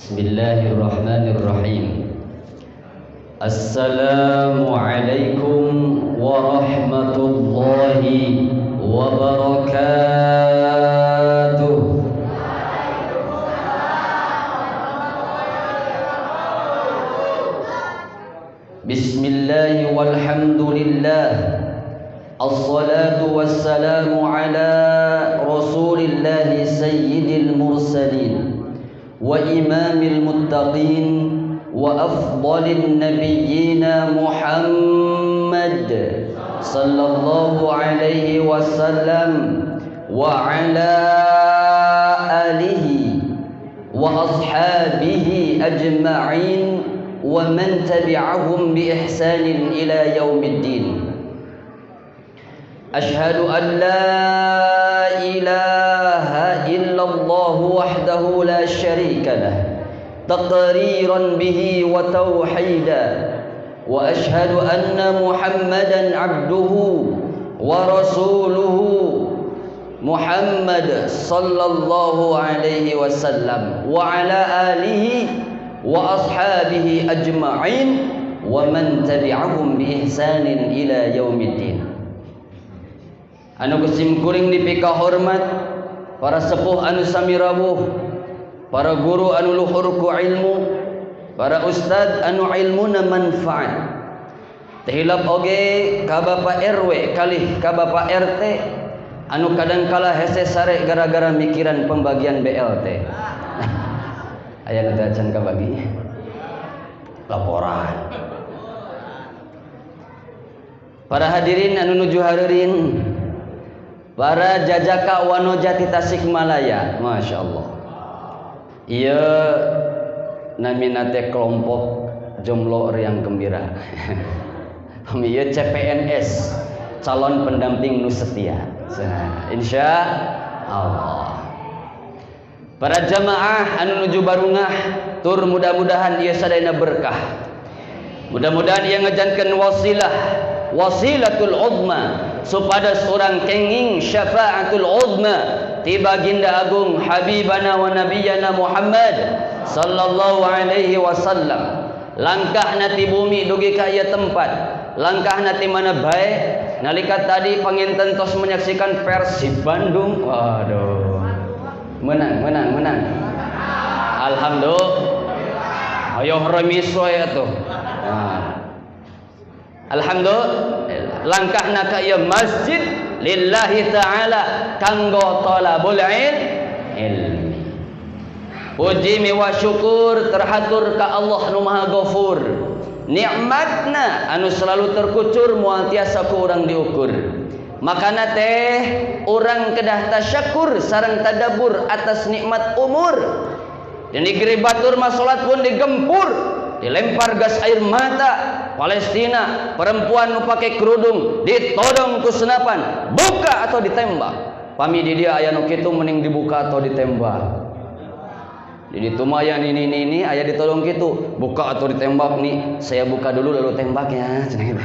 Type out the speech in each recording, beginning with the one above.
Bismillahirrahmanirrahim. Assalamualaikum warahmatullahi wabarakatuh. Bismillah walhamdulillah. Assalatu wassalamu ala rasulillahi sayyidil mursalin wa imamil muttaqin wa afdalin nabiyyina Muhammad sallallahu alaihi wasallam wa ala alihi wa ashabihi ajma'in wa man tabi'ahum bi ihsanin ila yaumiddin. Ashhadu an la ilaha illallah wahdahu la syarika lah taqriran bihi wa tauhida, wa ashhadu anna Muhammadan abduhu wa rasuluhu Muhammad sallallahu alaihi wasallam wa ala alihi wa ashabihi ajma'in wa man tabi'ahum bi ihsanin ila yaumiddin. Anu kusim kuring dipika hormat para sepuh anu sami rawuh, para guru anu luhur ku ilmu, para ustad anu ilmuna manfaat. Tehilap oge ka Bapak RW kalih ka Bapak RT anu kadang kala hese sare gara-gara mikiran pembagian BLT. Aya nu teu acan kabagi laporan. Para hadirin anu nuju hareurin, para jajaka Wanojati Tasikmalaya, Masya Allah. Iya, namina teh kelompok jomblo riang gembira. Iya CPNS, calon pendamping nu setia. Insya Allah. Para jamaah anu nuju barungah, tur mudah-mudahan ieu sadayana berkah. Mudah-mudahan ieu ngajankeun wasilah, wasilatul uzma, supados urang kenging syafaatul uzma ti baginda agung habibana wa nabiyana Muhammad sallallahu alaihi wasallam. Langkahna ti bumi dugi ka ieu tempat, langkahna ti mana bae. Nalika tadi panginten tos menyaksikan Persib Bandung, waduh, menang menang menang, alhamdulillah. Ayo remis we atuh. Nah. Alhamdulillah, langkahna ka ieu masjid lillahi ta'ala kanggo talabul ilmi. Puji miwa syukur terhatur ka Allah nu Maha Ghafur. Nikmatna anu selalu terkucur moal tiasa ku urang diukur. Makana teh urang kedah tasyakur sareng tadabbur atas nikmat umur. Di negeri batur mah salat pun digempur, dilempar gas air mata. Palestina perempuan nu pake kerudung ditodong ku senapan, buka atau ditembak. Pami di dia aya nu kitu mending dibuka atau ditembak. Jadi tumayan ini aya ditodong kitu, buka atau ditembak nih, saya buka dulu lalu tembak ya cenah gitu.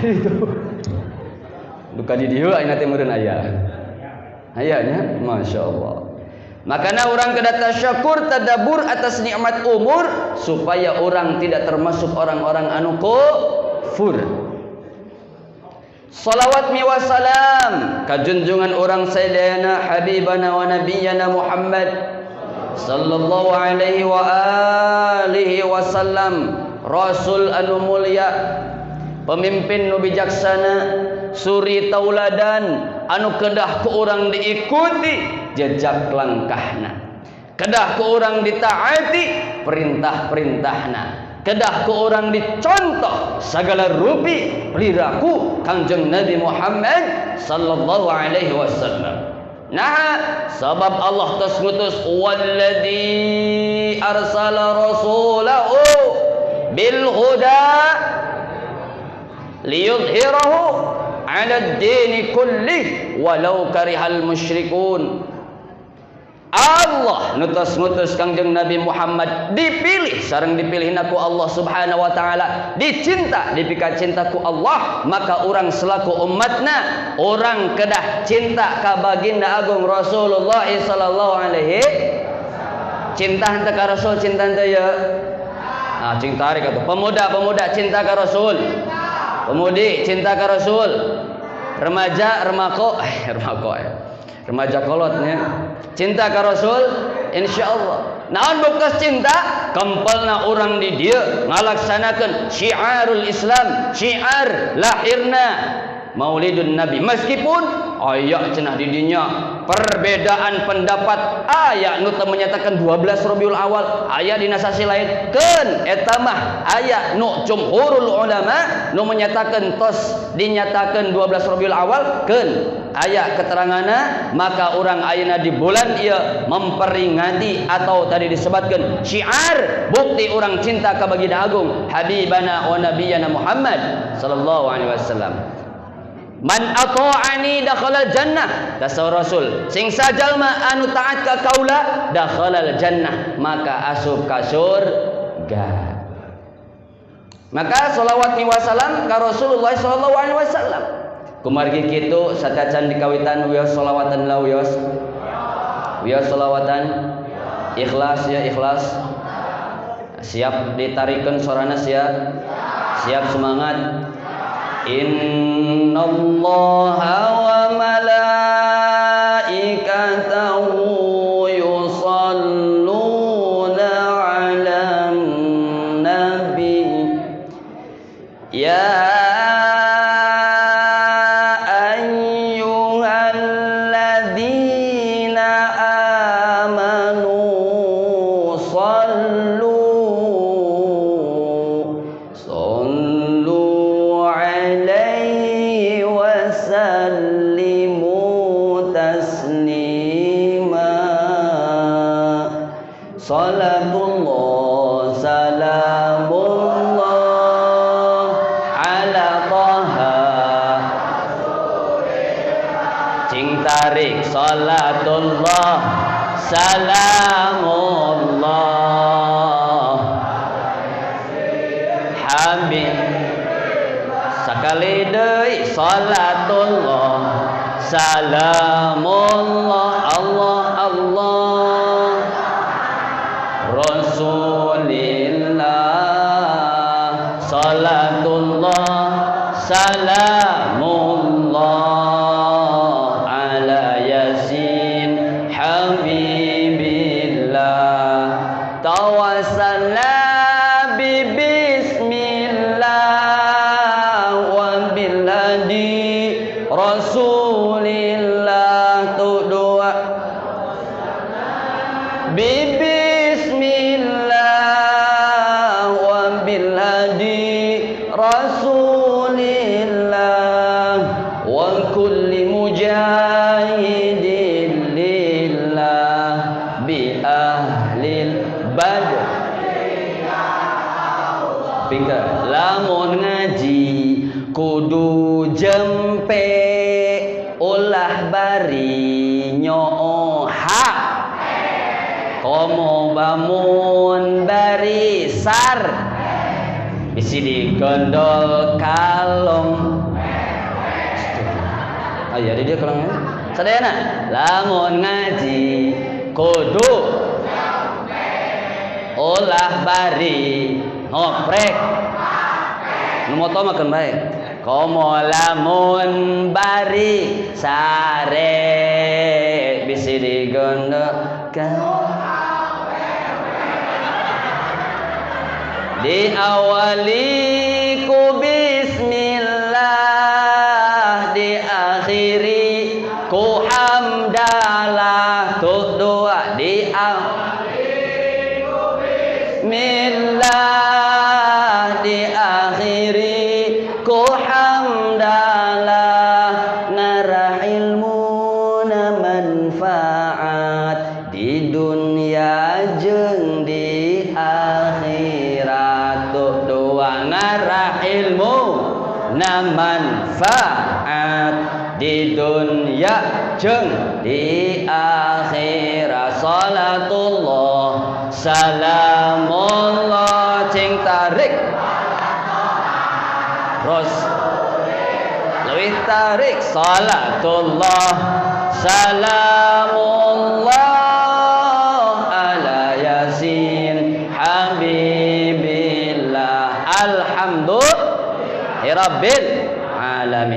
Itu. Duka di dieu ayeuna teh meureun aya. Aya nya, Masya Allah. Makanya orang kedah tasyakur tadabbur atas nikmat umur supaya orang tidak termasuk orang-orang anu kufur. Salawat mi wassalam kajunjungan orang sayyidina habibana wa nabiyana Muhammad sallallahu alaihi wa alihi wasallam, rasul anu mulia, pemimpin nu bijaksana, suri tauladan anu kedah ku urang diikuti jejak langkahna, kedah ku urang ditaati perintah-perintahna, kedah ku urang dicontoh segala rupi perilaku Kangjeng Nabi Muhammad sallallahu alaihi wasallam. Nah, sebab Allah tos ngutus walladzi arsala rasulahu bil huda liyudhhirahu 'ala ad-dini kullih walau karihal musyrikun. Allah nutus-ngutus Kangjeng Nabi Muhammad dipilih sareng dipilihna ku Allah Subhanahu wa taala, dicinta dipika cinta ku Allah, maka urang selaku umatna urang kedah cinta ka baginda agung Rasulullah sallallahu alaihi Cinta henteu ka Rasul, cinta henteu ya. Nah, cing tarik atuh. Pemuda-pemuda cinta ka Rasul. Pemudi cinta ka Rasul. Remaja, remako, remako ya. Remaja kolotnya. Cinta ka Rasul, insyaallah. Naon buktos cinta? Kempelna urang di dieu ngalaksanakeun syiarul Islam, syiar lahirna Maulidun Nabi. Meskipun aya cenah di dinya perbedaan pendapat, aya nu teu menyatakan 12 Rabiul Awal, aya dina sasi lain. Keun eta mah aya nu jumhurul ulama nu menyatakan tos dinyatakan 12 Rabiul Awal, keun aya keteranganna, maka urang ayeuna di bulan ieu memperingati atau tadi disebutkan syiar bukti urang cinta ka baginda agung Habibana wa Nabiyana Muhammad sallallahu alaihi wasallam. Man ata'ani dakhalal jannah, dasar Rasul. Sing sajalma anu taat ka kaula dakhalal jannah, maka asup ka surga. Maka salawat wa salam ka Rasulullah sallallahu alaihi wasallam. Kumargi kitu satacan dikawitan wios salawatan la wios. Wios salawatan ikhlas ya ikhlas. Siap ditarikeun sorana siap. Siap semangat. Innallaha wa malaikatahu yusalluna 'alan nabi ya ayyuhalladzina amanu sallu alaihi wa sallimu taslima. Salatullah salamullah ala Taha. Cing tarik salatullah salamullah habib. Sakali deui salatullah salamullah Allah Allah Rasulillah. Salatullah salamullah ala Yasin habibillah. Tawassalna bi bismillah wa biladi Rasulillah. Tu dua bi bismillah wa biladi Rasulillah wa kulli mujahidin lillah bi ahlil badr. Pinter lamun ngaji kudu jempe ulah bari nyooha komo bangun bari sar bisi digondol kalong. Oh iya dia kalong sadayana lamun ngaji kudu ulah bari ngoprek nu moto makan bae komo lamun bari sare bisi digondol kalong. Diawali ku bismillah, diakhiri ku hamdalah. Tuh dua diawali ku bismillah, diakhiri ku hamdalah. Ngarah ilmu na manfaat di dunia jeung di akhirat. Tuh dua ngarah ilmu na manfaat di dunia jeung di akhirat. Salatullah salamullah cing tarik ros leuwih tarik. Salatullah salamullah ala Alhamdulillahirabbil alamin.